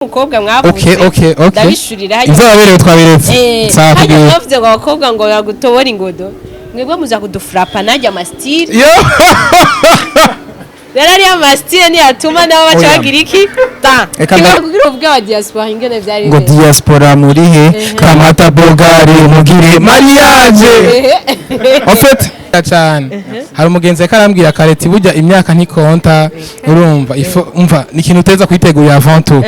Umukobwa mwavuze. Okay. Ndabishurira hajya. Ivyo waberewe twabiretse. Sawa. Hajya. Tugiye. Mwavuze ngo abakobwa ngo bagutobora ingodo, mwebwe muza kudufrapa najya ama style. Yo. Rero ariyo ama style niyatuma nabo baca Oya. bagira iki ta. Reka Kimwe kugira uvuge wa diaspora ingene vyari ngo bimeze. Diaspora muri he? Kamata bogari mugire mariage. En fait cyane hari umugenzi yariko arambwira kare ati burya imyaka ntikonta, urumva ifo umva ni ikintu uteza kwitegurira avant tout,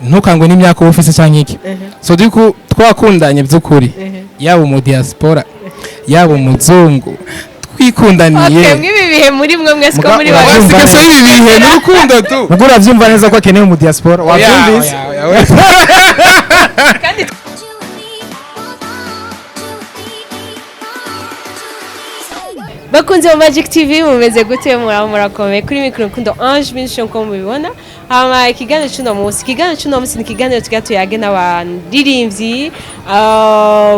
ntukangwe n'imyaka uba ufise canke iki. So du coup twakundanye by'ukuri, yaba umu diaspora yaba umuzungu, twikundaniye. Okay, mwibi bihe muri mwe mwese ko muri babiri. Wasigaye ibi bihe ni urukundo tu. Ubwo uravyumva neza ko akeneye mu diaspora, wavyumvise? Oya, oya, oya. Kandi bakunze ba Magic TV, mumeze gute? Murabo murakomeye? Kuri mikoro Rukundo Ange Mission, ko mubibona. Hama ikiganiro cy'uno munsi ni ikiganiro tugira tuyage n'abaririmbyi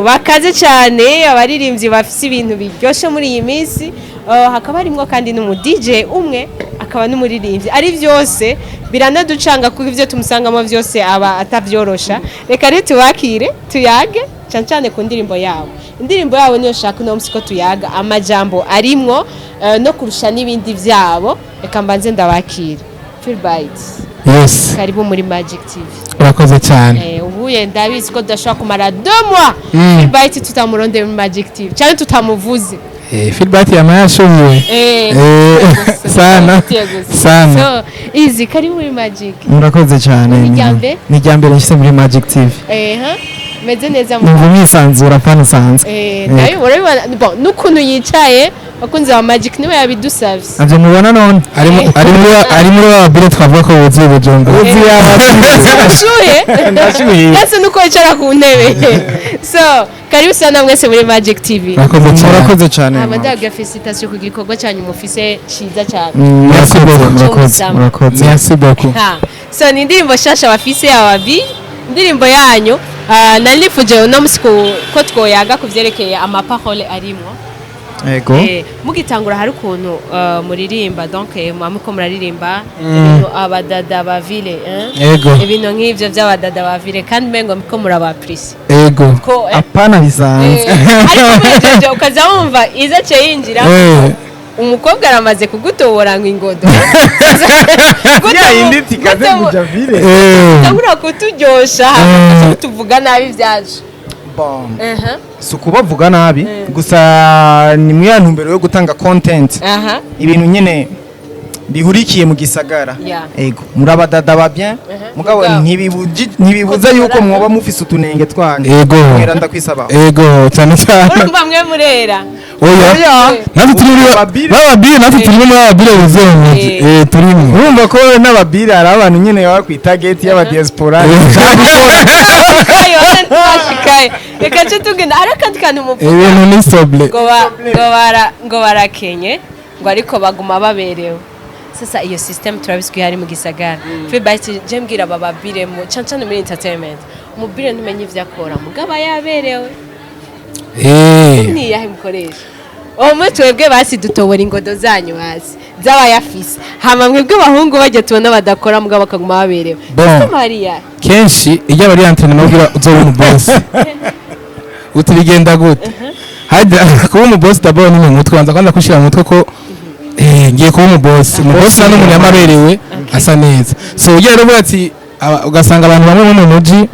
bakaze cyane, abaririmbyi bafise ibintu biryoshe muri iyi minsi. Hakaba harimwo kandi n'umu DJ umwe akaba n'umuririmbyi, ari byose biranaducanga kuko ivyo tumusangamo byose aba atavyorosha. Reka rero tubakire tuyage cyane cyane ku ndirimbo yabo. Indirimbo yabo niyo shaka uno munsi ko tuyaga amajambo arimwo no kurusha n'ibindi vyabo. Reka mbanze ndabakira. Philbyte. Yes. Karibu muri Magic TV. Urakoze cyane. Ubuye ndabizi ko tudashobora kumara 2 mois Philbyte tutamurondeye muri Magic TV cyane tutamuvuze. Feedback yama yashuye. Gusa, sana. gusa. Sana. So easy, karibu muri Magic. Murakoze cyane. Ni irya mbere? Ni irya mbere nshyize muri Magic TV. Ha meze neza mu Numva umwisanzura pana usanzwe. Nawe urabibona, bon, n'ukuntu yicaye, bakunze ba Magic niwe yabidusavye. Navyo mubona none. Ari muri wa bire twavuga ko wuzuye Bujumbura. Wuzuye ababire. Ushuye. Ndashuhiye. Ndetse nuko wicara ku ntebe. So karibu sana mwese muri Magic TV. Murakoze cyane. Murakoze cyane. Hama ndagira félicitations ku gikorwa cyanyu mufise ciza cyane. Merci beaucoup. Murakoze, murakoze. Merci beaucoup. Ha. So ni indirimbo shasha bafise ababi, indirimbo yanyu. Nari nifuje uno musi ko twoyaga ku vyerekeye ama paroles arimwo. Yego. Mugitangura hari ukuntu muririmba, donc muba muko muraririmba ibintu abadada ba ville, eh? Ego. Ibintu nk'ivyo by'abadada ba ville, kandi umengo muko murabaprisi Ego. ko Apana, bisanzwe. Ariko muhejeje ukaza wumva iza aciye yinjira, umukobwa aramaze kugutobora ngo ingodo. Ya yindi tikaze kuja ville. Ndabura kuturyosha, tuvuga nabi ibyacu. Bon. Aha. Si ukubavuga nabi gusa, ni muri ya ntumbero yo gutanga content, ibintu nyene bihurikiye mu gisagara. Ego, murabadada ba bien, mugabo Mugabo. ntibibuza yuko mwoba mufise utunenge twanyu. Ego. Mwera ndakwisaba. Ego, cyane cyane. Urumva mwe murera. Oya, natwe turi muri Babire. bababire, natwe turi muri bababire wuzuye mu mujyi. Turimo. Urumva ko n'ababire hari abantu nyene baba ku target y'aba diaspora. Kayo twashikaye, reka nce tugenda. Hari akandi kantu muvuga Ibintu ni sobre. ngo barakenye ngo ariko baguma baberewe. Sasa iyo system turabizi ko ihari mu gisagara. Feedback je mbwira aba babire mu cyane cyane muri entertainment, umubire ntumenye ivyo akora mugaba yaberewe. Niyahe mukoresha uwo muri twebwe? Basi dutobora ingodo zanyu hasi z'abayafise, hama mwebwe abahungu bajya tubona badakora mugabo bakaguma baberewe. Bon. System hariya. Kenshi iyo abari entraînement kugira uzobe umu boss, uti bigenda gute? Hajya kuba umu boss d'abord ni mu mutwe, banza kwanza kwishira mu mutwe ko ngiye kuba umu boss. Umu boss nta n'umuntu yamaberewe asa neza. So ugiye rero uvuga ati ugasanga abantu bamwe bo mu muji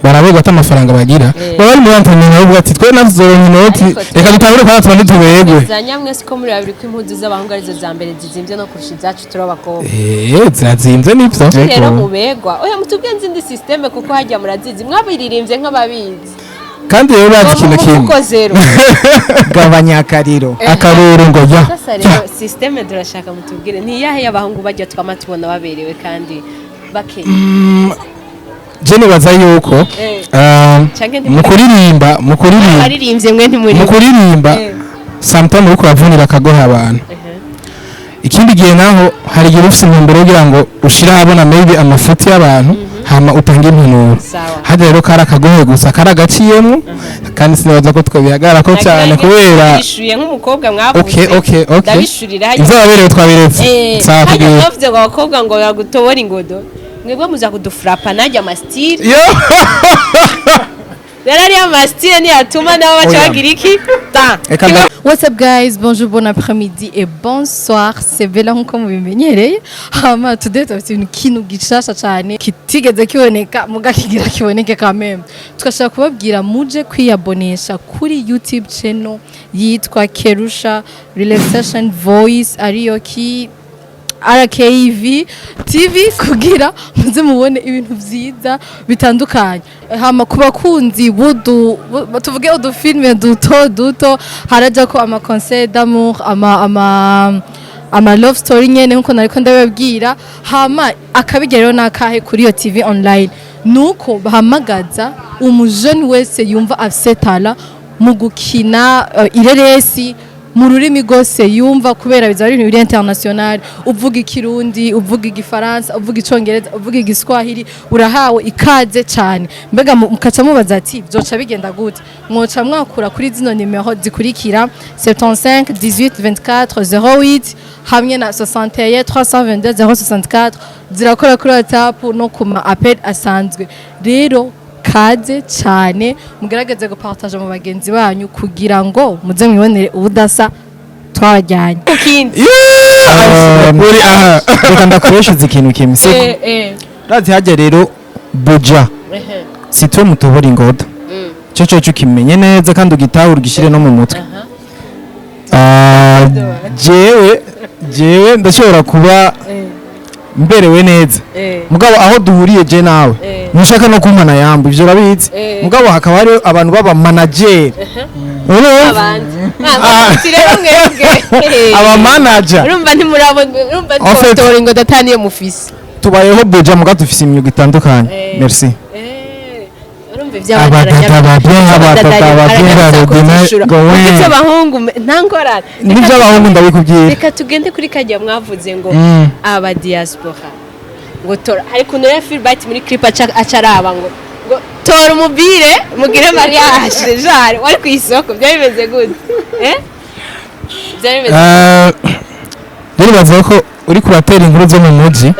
baraberwa ata amafaranga bagira, baba bari muri entraînement, bavuga ati twe natwe tuzoronka inoti. Ariko Reka dutangure kwanza tubanze tuberwe. Za nyamwe siko muri babiri ko impuzu z'abahungu arizo za mbere zizimvye no kurusha izacu turi abakobwa. Zirazimbye nivyo. Rero mubegwa, oya, mutubwiye nzindi système kuko hajya murazizi, mwabiririmbye nk'ababizi. Kandi rero bazi ikintu kimwe. Umufuko zero. Gabanya akariro. Akaruru ngo ya. Sasa rero système turashaka mutubwire ntiyahe y'abahungu bajya twama tubona baberewe kandi bakenye. Je nibaza yuko Canke mu kuririmba abaririmbye mwe ntimuri mu kuririmba, sometimes uriko uravunira akagoha abantu. Ikindi gihe naho hari igihe uba ufise intumbero yo kugira ngo ushire ahabona maybe amafuti y'abantu, hama utange impanuro. Sawa. Hajya rero kari akagohe gusa kari agaciyemwo, kandi sinibaza ko twobihagarara ko cyane kubera Bishuye nk'umukobwa mwavuze. Okay. Ndabishurira hajya. Ivyo waberewe twabiretse. Sawa. Hajya Tugiye. mwavuze ngo abakobwa ngo bagutobora ingodo. Mwebwe muza kudufrapa najya ama style. Yo. Rero ariyo ama style niyatuma nabo baca Oya. bagira iki ta. Reka nda- What's up guys, bonjour, bon après-midi et bonsoir. C'est Bella nkuko mubimenyereye. Hama today tufite ibintu kintu gishasha cyane kitigeze kiboneka muga kigira kiboneke quand même. Tugashaka kubabwira muje kwiyabonesha kuri YouTube channel yitwa Kerusha Relaxation Voice, ariyo ki RKV TV, kugira muze mubone ibintu vyiza bitandukanye. Hama ku bakunzi budu tuvuge udufilme duto duto, haraja ko ama conseil d'amour, ama love story nyene nkuko nariko ndababwira. Hama akabigeraho nakahe kuri iyo TV online nuko bahamagaza umujeni wese yumva afise talent mu gukina ireresi mu rurimi rwose yumva, kubera bizaba ari ibintu biri international. Uvuga Ikirundi, uvuga Igifaransa, uvuga Icongereza, uvuga Igiswahili, urahawe ikaze cyane. Mbega mukaca mubaza ati byoca bigenda gute? Mwoca mwakura kuri zino nimero zikurikira: 75 18 24 08 hamwe na 61 322 064. Zirakora kuri WhatsApp no ku ma appel asanzwe. Rero kaze cyane, mugerageze gupartager mu bagenzi banyu kugira ngo muze mwibonere ubudasa twabajyanye. Kindi. Uri aha. Reka ndakoreshereza ikintu kimwe, siko? Razi hajya rero buja si twe mutobora ingodo, cyo ukimenye neza kandi ugitahure, ugishyire no mu mutwe. Ah, jewe ndashobora kuba mberewe neza, mugabo aho duhuriye je nawe ntushaka no kumpana yambu, ivyo urabizi. Mugabo hakaba hari abantu baba manager. Urumva? Abandi ati rero mwebwe Aba manager. Urumva ntimurabona, urumva En fait- tora ngo dataniye mufise. Tubayeho buja, muga dufise imyuga itandukanye. Merci. Urumva Abadada ba bien, abadada ba bien, barudina, go win. Iby'abahungu nta ngorane. N'iby'abahungu ndabikubwira. Reka tugende kuri kajya mwavuze ngo aba diaspora ngo tora, hari ukuntu rero Philbert muri clip aca araba ngo tora umubire mugire mariage, jare wari ku isoko. Byari bimeze gute? Byari bimeze Rero bavuga ko uri kuratera inkuru zo mu muji,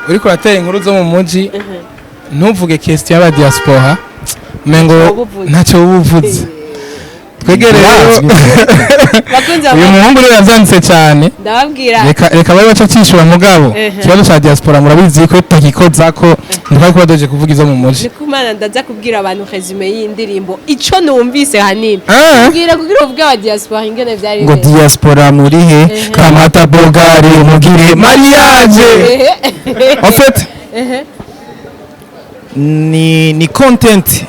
uri kuratera inkuru zo mu muji, ntuvuge question y'aba diaspora, umengo Ntacyo uba uvuze. Ntacyo uba uvuze. Twege rero Bakunze uyu muhungu rero yavyanditse cyane. Ndababwira. Reka bari baca cishura, mugabo ikibazo ca diaspora murabizi ko tutakikoza ko ntitwari kuba doje kuvuga izo mu muji. Ni kumana ndaza kubwira abantu résumé y'indirimbo, ico numvise hanini. Mbwira kugira uvuge aba diaspora ingene vyari Ngo bimeze. diaspora muri he? Kamata bogari mugire mariage. En fait ni content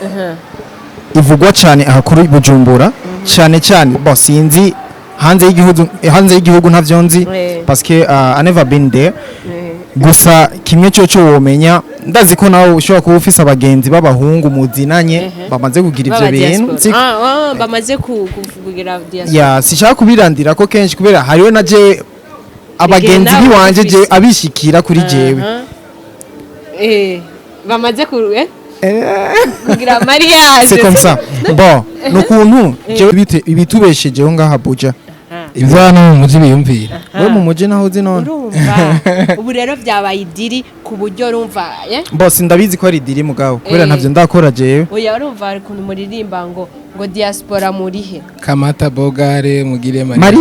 ivugwa cyane aha kuri Bujumbura cyane cyane. Bon, sinzi hanze y'igihugu, hanze y'igihugu ntavyo nzi parce que I never been there. Gusa kimwe cyo womenya, ndazi ko nawe ushobora kuba ufise abagenzi b'abahungu muzinanye bamaze kugira ivyo Baba bintu. diaspora. Ah, ah, bamaze kugira diaspora. Ya, sishaka kubirandira ko kenshi kubera hariho na je abagenzi nawe biwanje je ufise. abishikira kuri jewe. Aha. Bamaze kugira mariage. C'est comme ça. Bon, nukuntu jewe ibitubeshejeho ngaha Buja. Ibyo hano mu muji biyumvira. We mu muji naho uzi none? Urumva ubu rero byabaye idiri ku buryo urumva Bose ndabizi ko ari idiri, mugabo kubera ntavyo ndakora jewe. Oya, urumva hari ukuntu muririmba ngo diaspora murihe? Kamata bogare mugire mariage.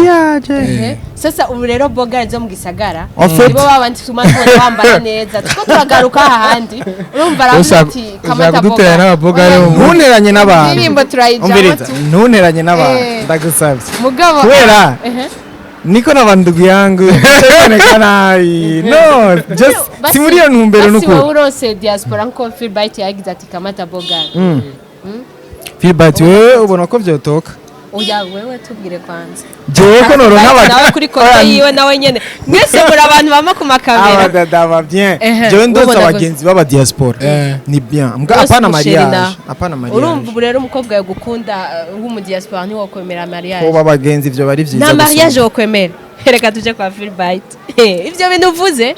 Mariage. Sasa ubu rero bogare zo mu gisagara En fait- nibo babandi tuma tubona bambara neza, tuko turagaruka ahandi. Urumva aravuga ati Ushaka kamata kuduteranya n'ababogare bo mu Ntunteranye n'abantu. Indirimbo turayijamo Umviriza, tu. ntunteranye n'abantu, ndagusabye. Mugabo Kubera niko n'abandugu yangu ndaboneka nabi, no just si muri iyo ntumbero. Basi Nukuri. wowe urose diaspora nkuko Philbert yagize ati kamata bogare. Philbert, wewe ubona ko vyotoka? Oya, wewe tubwire kwanza. Jewe ko noronka Philbert nawe kuri kote yiwe nawe nyene, mwese muri abantu bama ku makamera. Abadada ba bien. Jewe ndose ubona abagenzi b'aba diaspora ni bien, mbwa Rwose apana umusheri mariage, apana urumva mariage. Ubu rero umukobwa yagukunda w'umu diaspora ntiwokwemera mariage? Ko abagenzi ivyo bari vyiza Nta mariage gusumba. wokwemera. Reka tuje kwa Philbert. Ivyo bintu uvuze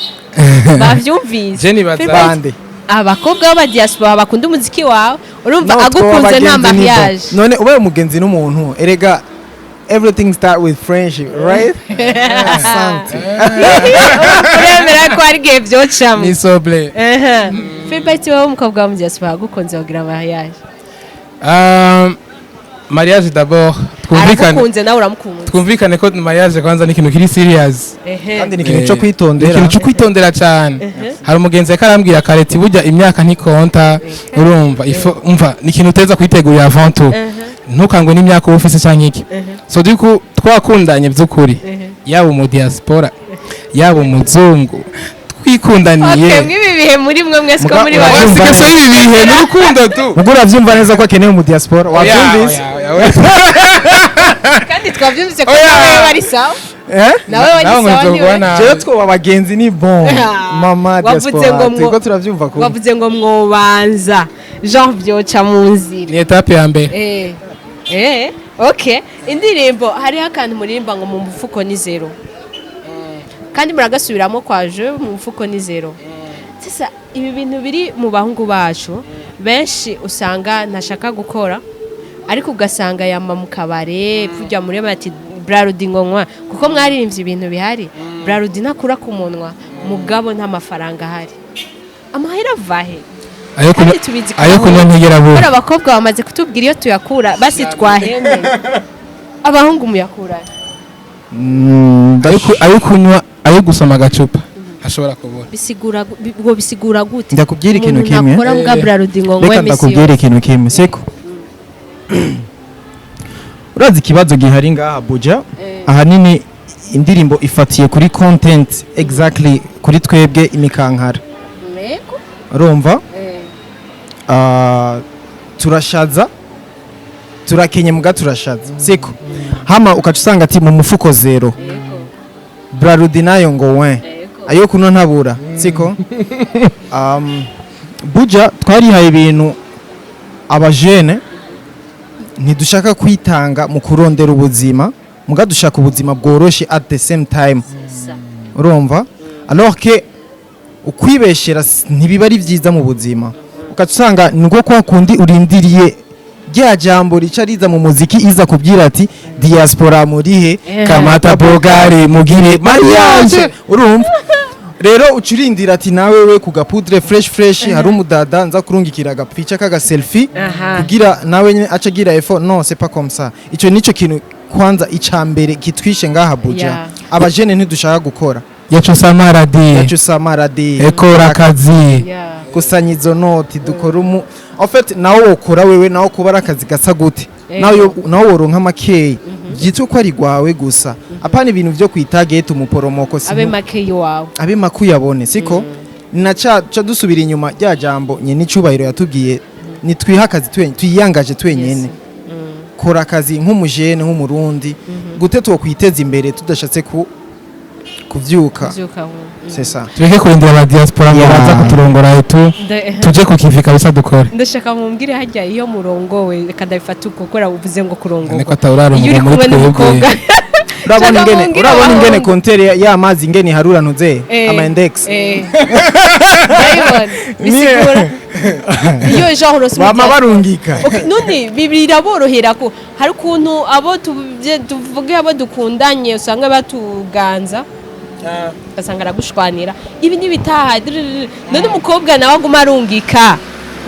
bavyumvise? Je nibaza- Philbert, Bande? abakobwa b'aba diaspora bakunda umuziki wawe, urumva No, agukunze nta abagenzi ni bo. mariage? None ubaye umugenzi n'umuntu erega Everything start with friendship, right? Asante. Uremera ko hari igihe byocamo? Ni sobre. Philbert, wowe umukobwa wo mu diaspora agukunze, wagira mariage? Mariage d'abord, twumvikane. Aragukunze, nawe uramukunze. Twumvikane ko mariage kwanza ni ikintu kiri serious. Kandi ni ikintu cyo Ni kwitondera. ikintu cyo kwitondera cyane. Hari umugenzi yariko arambwira kare ati burya imyaka ntikonta, urumva, ifo umva ni ikintu uteza kwitegurira avant tout, ntukangwe n'imyaka uba ufise canke iki. So du coup twakundanye by'ukuri, yaba mu diaspora, yaba umuzungu, twikundaniye. Okay, mw'ibi bihe muri mwe mwese ko muri urabyumva babiri. Wasigaye neza. ibi bihe ni urukundo tu. Ubwo urabyumva neza ko akeneye mu diaspora, wabyumvise? Oya, oya, oya. Kandi twabyumvise ko Oya. nawe bari sawa. Eh? Nawe wari Nawe ngo sawa, nzogwa niwe. nabi. Jewe twoba abagenzi ni bon mama. Wavuze Diaspora ngo turiko turavyumva ko wavuze ngo mwobanza genre byoca mu nzira. Ni étape ya mbere. Okay, indirimbo hariho akantu muririmba ngo mu mufuko ni zéro, kandi muragasubiramo kwa je mu mufuko ni zéro. Sasa ibi bintu biri mu bahungu bacu benshi, usanga ntashaka gukora, ariko ugasanga yama mu kabare kujya muri bati Brarudi ngo nywa, kuko mwaririmbye ibintu bihari. Brarudi ntakura ku munwa, mugabo nta mafaranga ahari. Amahera avahe? Ayo kunywa. Kandi tubizi ko Ayo kunywa ntigera kubera bura. abakobwa bamaze kutubwira iyo tuyakura, basi twahemeye. Abahungu muyakura? Ayo kunywa, ayo gusoma agacupa ashobora kubura. Bisigura ngo bisigura gute? Ndakubwira ikintu Umuntu kimwe. ntakora mbwa Brarudi ngo Reka ngwe misi ndakubwira yose. ikintu kimwe, siko urazi ikibazo gihari ngaha Abuja. Ahanini indirimbo ifatiye kuri content, exactly kuri twebwe imikankara. Urumva? Ah, turashaza, turakenye, muga turashaza, siko? Hama ukaca usanga ati mu mufuko zéro, Brarudi nayo ngo we ayo kuno ntabura, siko? Buja twarihaye ibintu abajene, ntidushaka kwitanga mu kurondera ubuzima, muga dushaka ubuzima bworoshe at the same time, urumva? Alors que ukwibeshera ntibiba ari byiza mu buzima. Ugaca usanga niko kwa kundi urindiriye rya jambo rica riza mu muziki, iza kubwira ati diaspora murihe? Kamata bogari mugire mariage. Urumva rero uca urindira ati nawe we ku gapudre fresh fresh, hari umudada nza kurungikira agapica kaga selfie kugira nawe nyine aca agira effort. Non, c'est pas comme ça. Ico nico kintu kwanza icambere kitwishe ngaha Buja. Abajene ntidushaka gukora. Yacu samaradi. Yacu samaradi. Ekora akazi. Kusanya izo noti dukora umu en fait nawe wokora wewe, nawe kuba ari akazi gasa gute, nawe woronka makeyi byitwa ko ari gwawe gusa, apana ibintu vyo kwitageta umuporomoko Abe make wawe. Abe makuyabone, siko? Na ca dusubira inyuma rya jambo nyene icubahiro yatubwiye, nitwiha akazi twiyangaje twenyene. Kora akazi nk'umujene, nk'umurundi, gute twokwiteza imbere tudashatse ku kuvyuka? Kuvyuka. C'est ça. Tureke kurindira aba diaspora ngo baza kuturongora etu. Tuje ku kivi kabisa dukore. Ndashaka mumbwire hajya iyo murongowe, reka ndabifata uko ukora uvuze ngo kurongorwa. Niko atawurarongorwa Iyo uri muri kumwe twebwe. n'umukobwa. Urabona Shaka ingene mumbwire urabona ingene abahungu. compteur y'amazi ingene iharura ntuze ama index. Ndabibona bisigura iyo genre urose Bama umuryango. barungika. Okay, none biraborohera ko hari ukuntu abo tuvuge abo dukundanye usanga batuganza, ugasanga aragushwanira ibi n'ibitaha. None umukobwa nawe aguma arungika,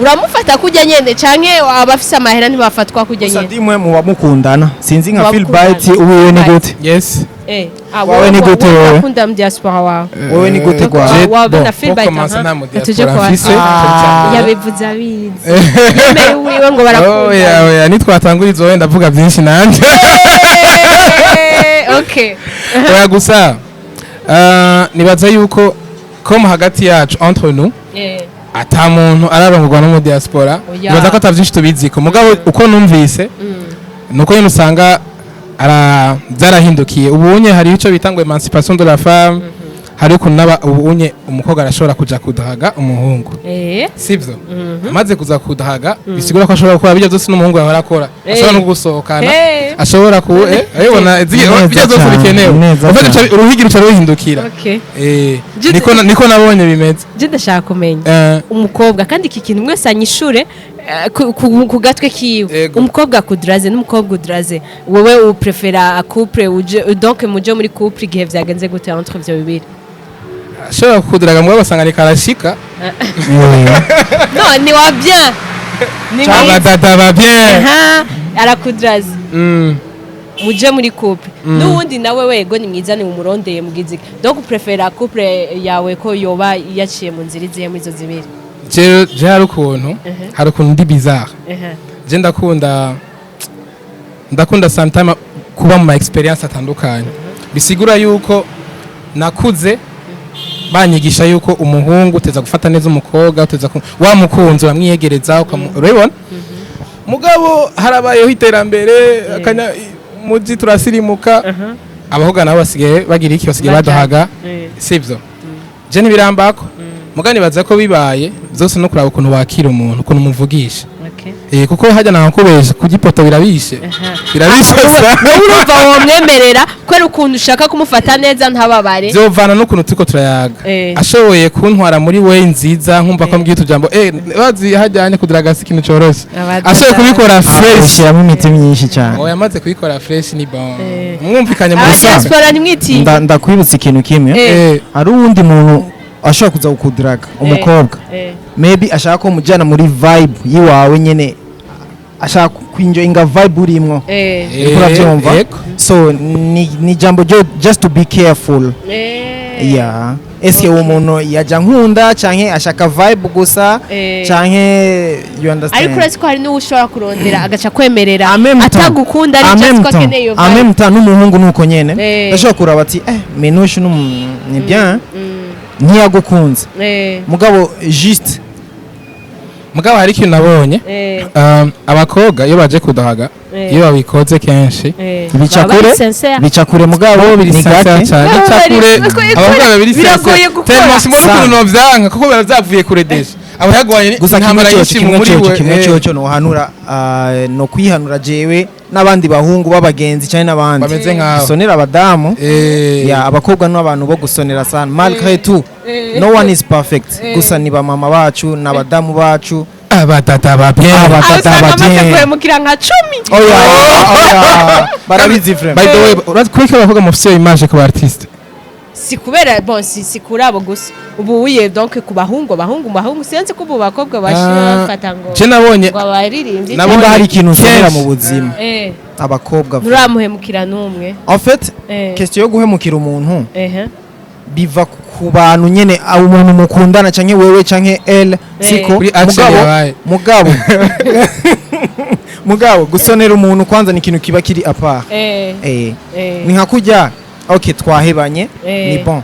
uramufata kujya nyene, canke abafise amahera ntibafatwa kujya Gusa nyene? ndimwe muba mukundana, sinzi nka Muba Philbyte mukundana. uwiwe ni gute? Yes. Wawe ni gute wewe? Akunda mu diaspora wawe? Wewe ni gute gwawe? Wabona Bon, Philbyte, pour commencer, aha. nta mu Tuje diaspora kwa- mfise. Yabivuze abizi, yemeye uwiwe ngo Oya. barakundana. Oya, nitwatangura izo wenda ndavuga byinshi nanje. Okay. Oya, gusa nibaza yuko ko hagati yacu, entre nous, ata muntu ararongorwa no mu diaspora. Oya. Nibaza ko ata byinshi tubiziko, mugabo uko numvise nuko nyine usanga ara byarahindukiye. Ubunye hari icyo bita ngo émancipation de la femme, hari ukuntu n'aba ubunye umukobwa arashobora kuja kudahaga umuhungu, sivyo? Amaze kuza kudahaga bisigura ko ashobora gukora bijya byose n'umuhungu yahora akora, ashobora no gusohokana, ashobora ku ayibona Neza bijya byose cyane, bikenewe. neza En fait, cyane. Uruhigi ruca ruhindukira. Niko nabonye bimeze. Je ndashaka kumenya umukobwa, kandi iki kintu mwese anyishure. Ku gatwe kiwe. Ego. Umukobwa akuduraze n'umukobwa uduraze, wowe uprefera couple uje, donc muje muri couple igihe vyagenze gute entre ivyo bibiri? Ashobora kukuduraga mugabo basanga ni karashika. No ni wa bien, ni mwiza. Abadada ba bien. Aha, arakuduraze, muje muri couple, n'uwundi nawe wego ni mwiza, ni umurondeye mugize iki? Donc uprefera couple yawe ko yoba yaciye mu nzira izihe muri izo zibiri? Je hari ukuntu ndi bizarre. Je ndakunda sometime kuba mu ma experience atandukanye, bisigura yuko nakuze banyigisha yuko umuhungu uteza gufata neza umukobwa, uteza wa mukunzi uramwiyegereza urabibona. Mugabo harabayeho iterambere, akanya muji turasirimuka, abahungu nabo basigaye bagira iki, basigaye baduhaga, sivyo? Je ntibirambako, muga nibaza ko bibaye byose no kuraba ukuntu wakira umuntu, ukuntu umuvugisha. Kuko hajya nakubesha kugipoto birabishe, birabishe sa. Urumva womwemerera kubera ukuntu ushaka kumufata neza ntababare? Vyovana n'ukuntu turiko turayaga. Ashoboye kuntwara muri we nziza, nkumva ko ambwiye utujambo, bazi hajyanye kugira si ikintu coroshe. Ashoboye kubikora fresh. Ushyiramo imiti myinshi cyane. Oya, amaze kubikora fresh ni bon, mwumvikanye muri Gusa- Abadiaspora ntimwitinye. Ndakwibutsa ikintu kimwe. Hari uwundi muntu ashobora kuza kukuduraga, umukobwa, maybe ashaka ko mujyana muri vibe yiwawe nyene, ashaka kwinjoyinga vibe urimwo. Uriko urabyumva? Yego. So ni jambo ryo just to be careful. Yeah, eske uwo muntu yajya nkunda canke ashaka vibe gusa, canke you understand? Ariko uretse ko hari n'uwo ushobora kurondera agaca kwemerera En même temps- atagukunda, ari en just même ko temps- akeneye iyo en vibe. même temps n'umuhungu nuko nyene, ndashobora kuraba ati Minouche ni bien, ntiyagukunze, mugabo juste Mugabo hari ikintu nabonye. Abakobwa iyo baje kudahaga, iyo babikoze kenshi, bica Baba bari kure. sincere. Bica kure, mugabo bo biri ni sincere gake. cyane. Baba Bica kure. bari Abakobwa biri biragoye sincere gukora. tellement simbona Sana. ukuntu novyanka kuko biba vyavuye kure déjà, aba yagwanye Gusa kimwe intambara cyoco, nyinshi kimwe muri cyoco, we. kimwe cyoco nohanura, no kwihanura jewe n'abandi bahungu b'abagenzi cyane n'abandi Bameze nkawe. Sonera abadamu ya abakobwa n'abantu bo gusonera sana. Malgré tout, no one is perfect, gusa ni ba mama bacu n'abadamu bacu. Abatata ba bien. Abatata Usanga ba amaze bien. guhemukira nka 10. Oya oya, barabizi By vraiment. the way, urazi kuki abakobwa mufise iyo image ku artiste? Si kubera, bon, si kuri abo gusa ubu uye, donc ku bahungu, abahungu sinzi ko ubu bakobwa bashira bafata ngo Je nabonye ngo abaririmbyi. Nabonye Nimba hari ikintu usonera kenshi. mu buzima, abakobwa. Nturamuhemukira n'umwe? En fait, question yo guhemukira umuntu biva ku bantu nyene, abo umuntu mukundana canke wewe canke elle, siko? Kuri action Mugabo, yabaye. mugabo gusonera umuntu kwanza ni ikintu kiba kiri à part. Ni nka kurya, okay, twahebanye, ni bon,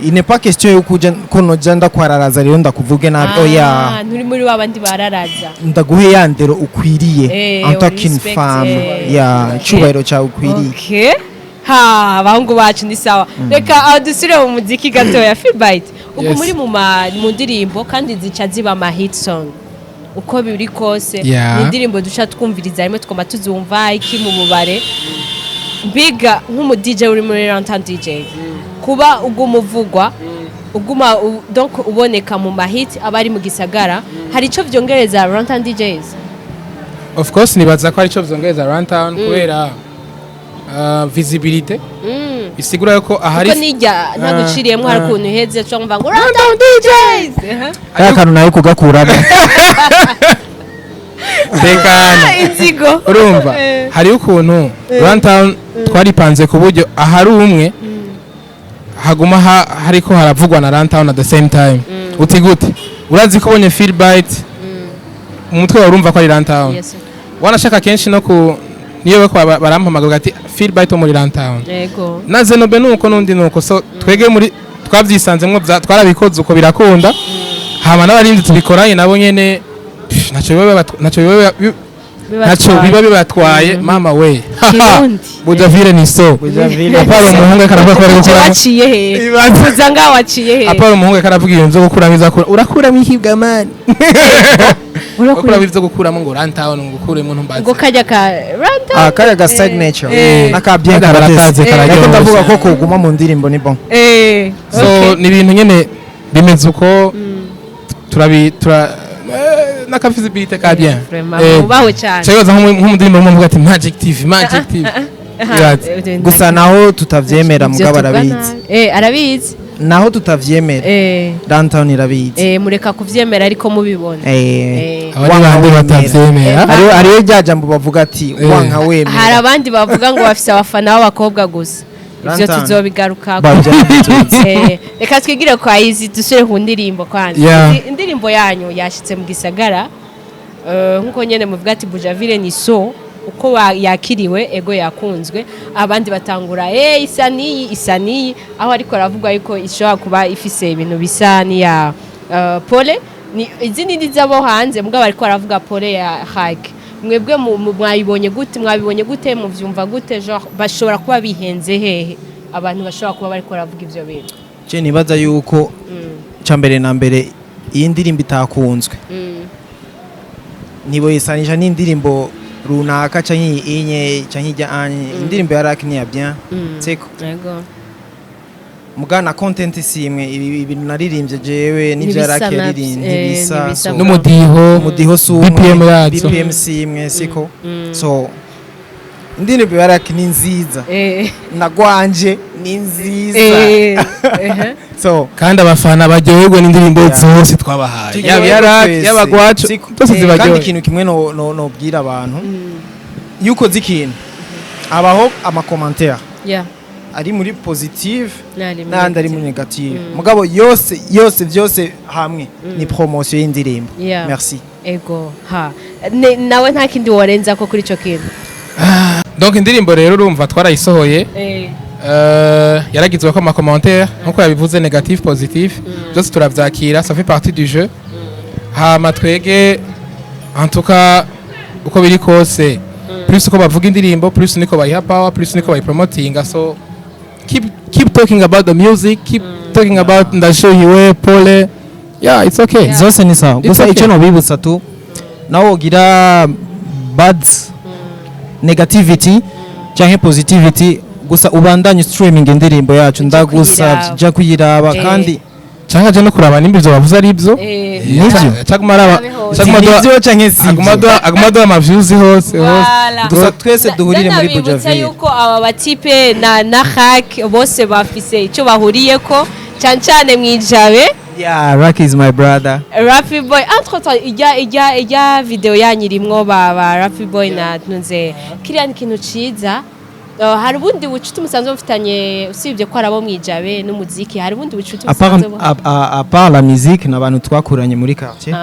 il n'est pas question yo kuja ko noja ndakwararaza rero ndakuvuge nabi, oya. Ah, nturi muri wa bandi bararaza. Ndaguhe ya ndero ukwiriye en tant qu'une respect, femme, ya icyubahiro cyawe ukwiriye. Okay. Ha, abahungu bacu ni sawa. Reka aho dusubire mu muziki gatoya. Feedbite, ubu muri mu ndirimbo kandi zica ziba ama hit song uko biri kose. Ni indirimbo duca twumviriza rimwe tukoma tuzumva iki mu bubare. Mbiga nk'umu DJ uri muri Runtown DJ, kuba uguma uvugwa, uguma donc uboneka mu mahit aba ari mu gisagara, hari ico vyongereza Runtown DJs? Of course, nibaza ko arico vyongereza Runtown kubera visibility, bisigura yuko ahari Kuko nijya ntaguciriyemo, hari ukuntu uheze cyangwa ngo Runtown DJs. Aha. Kaya kantu nayo kugakuramo. Tekana. Inzigo. Urumva, hariho ukuntu Runtown twaripanze ku buryo ahari umwe haguma hariko haravugwa na Runtown at the same time. Uti gute? Urazi ko ubonye Feelbite, umutwe wawe urumva ko ari Runtown. Wanashaka kenshi no ku niyo bako barampamagara ati Feelbite wo muri Runtown, na Zenobe nuko, nundi nuko. So twege muri twabyisanzemwo, twarabikoze uko birakunda, hama n'abarindi tubikoranye nabo nyene, pff, ntacyo biba bibatwaye, mama we. Kirundi. Bujavire ni so Bujavire. apara umuhungu ariko aravuga ko bari Je gukuramo. waciye he? Ibaze. Kuza ngaho waciye he? Apara umuhungu ariko aravuga iyo nzu yo gukuramo, izakura urakuramo ihibwa mani, urakuramo ivyo gukuramo ngo Runtown, ngo ukuremo ntumbaze. Ngo kajya ka Runtown. Ah, kaya ga signature n'aka bien Kajya karatese. barakaze, kararyoshye. Ariko ndavuga ko kuguma mu ndirimbo ni bon. So ni ibintu nyene bimeze uko, turabi tura N'aka visibilité ka bien. Vraiment, Eh, mubaho cyane. Cyabaza nko mu ndirimbo muvuga ati Magic TV, Magic TV. Ibaze. Gusa naho tutavyemera, Ivyo mugabo tuvuga arabizi. nabi. Arabizi. Naho tutavyemera, Runtown irabizi. Mureka kuvyemera ariko mubibona. Aba ni bande batavyemera? Hariyo rya jambo bavuga ati wanka wemera. Hari abandi bavuga ngo bafise abafana b'abakobwa gusa, ivyo Runtown. tuzobigarukako. Bavyanditse. Reka twigire kwa izi, dusubire ku ndirimbo kwanza. Yeah. Indirimbo yanyu yashitse mu gisagara, nkuko nyene muvuga ati Bujaville ni so uko yakiriwe, ego yakunzwe, abandi batangura isa niyi, isa niyi, aho ariko aravuga yuko ishobora kuba ifise ibintu bisa n'iya Pole ni izindi ndi zabo hanze, mugabo ariko aravuga Pole ya Hike. Mwebwe mwayibonye gute? Mwabibonye gute? Muvyumva gute? Genre bashobora kuba bihenze hehe abantu bashobora kuba bariko baravuga ivyo bintu? Je nibaza yuko ca mbere na mbere iyi ndirimbo itakunzwe ntiboyisanisha n'indirimbo runaka canke iyi inye canke ijya anye. Indirimbo ya Rak ni ya bien, siko? Ego. Mugana content simwe, ibi ibintu naririmbye jewe n'ivya Ntibisa Rak navyo, yaririmbye ntibisa. ntibisa. So, N'umudiho. umudiho si umwe. BPM yazo. BPM si imwe, siko? So indirimbo ya Rak ni nziza, nagwanje ni nziza. So Kandi abafana baryoherwa n'indirimbo zose twabahaye, yaba iya Rak, twese. yaba gwacu, Siko. zose Kandi zibaryohera. ikintu kimwe no no nobwira abantu, yuko uzi ikintu, habaho ama commentaire ari muri positive N'ari muri n'ayandi ari muri negative, mugabo yose yose byose hamwe ni promotion y'indirimbo. Merci. Ego ha. Nawe nta kindi worenza ko kuri ico kintu? Donc indirimbo rero urumva twarayisohoye, yaragizwe ko ama commentaire nkuko yabivuze, négatif, positif, byose turavyakira, ça fait partie du jeu. Hama twege en tout cas uko biri kose, plus uko bavuga indirimbo, plus niko bayiha power, plus niko bayipromotinga. So keep talking about the music, keep talking about Ndashuhiwe, Pole. Yeah, it's okay. Zose ni sawa. It's Gusa okay. icyo nobibutsa tu, nawe wogira bad negativity canke positivity, gusa ubandanye streaming indirimbo yacu, ndagusavye. Kuyiraba. Jya kuyiraba. Kandi Cyangwa aje no kuraba nimba ivyo bavuze ari ibyo. Nivyo. Cyangwa araba Abe hose. cyangwa nivyo canke aguma sivyo. Aguma aduha ama views hose hose. Voilà. Gusa twese duhurire muri Ndanabibutsa Bujaville. yuko aba batipe na Hak bose bafise icyo bahuriyeko cyane cyane mu Ijabe. Yeah, Rock is my brother. Rafi Boy, entre temps ijya video yanyu irimwo ba Rafi Boy na ntunze kiriya ni ikintu ciza. Hari ubundi bucuti musanzwe mufitanye usibye ko arabo mwijabe n'umuziki? Hari ubundi bucuti À part, musanzwe à part la musique, n'abantu twakuranye muri quartier,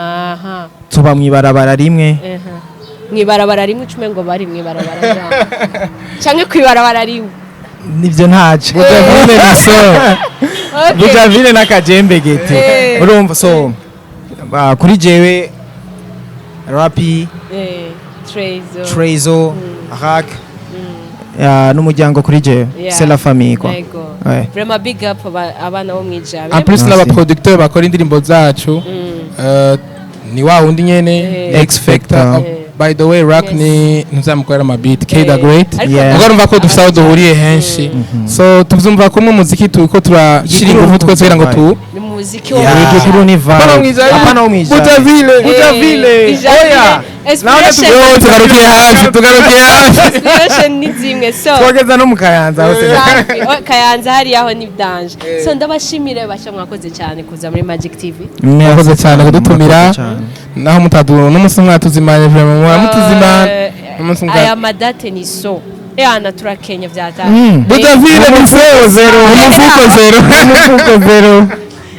tuba mw'ibarabara rimwe. Aha. Mwibarabara rimwe, ucume ngo bari mwibarabara ryabo canke kwibarabara rimwe? Nivyo ntaco. Bujaville na so. Okay. Bujaville n'akajembe gete. Urumva, so kuri jewe Rapi, Trezo. Trezo, Rak, n'umuryango kuri jewe. C'est la famille, quoi. Yego. Ouais. Vraiment big up abana bo mwijabe. En plus Merci. n'aba producteur bakora indirimbo zacu, ni wa wundi nyene, X X Factor. Factor. Oh, by the way, Rock ni ntuzamukorera ama beat K the Great. Ariko Ubwo urumva ko dufite aho duhuriye henshi, so tuvyumva kumwe umuziki, turiko turashira ingufu twese kugira ngo tu Ni muziki wo Igikuru ni vibe. Apana mwijabe. Apana mwijabe. Bujaville. Bujaville. Oya. Inspiration. Yo, tugarukiye hafi, tugarukiye hafi. Inspiration ni zimwe, so Twageza no mu Kayanza hose. Safi. Oh, Kayanza hariya ho ni danger. So ndabashimire basha, mwakoze cyane kuza muri Magic TV. Mwakoze cyane kudutumira. Mwakoze cyane. Naho mutadu n'umunsi mwatuzimanye, vraiment muramutuzimana n'umunsi Aya madate ni so ana turakenya vyatanga. Bujaville ni zero zero, umufuko zero. Umufuko zero.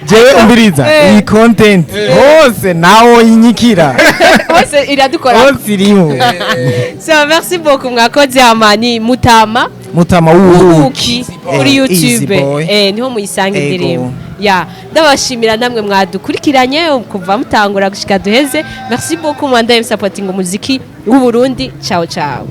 Jewe umbiriza iyi content hose nawo inyikira. Hose iradukora. Hose irimo. So merci beaucoup, mwakoze. Amani Mutama Mutama Ubuki kuri Easy YouTube boy. Niho muyisanga Ego. indirimbo ya. Ndabashimira namwe mwadukurikiranye kuva mutangura gushika duheze. Merci beaucoup, mwandaye supporting umuziki w'u Burundi. Ciao ciao.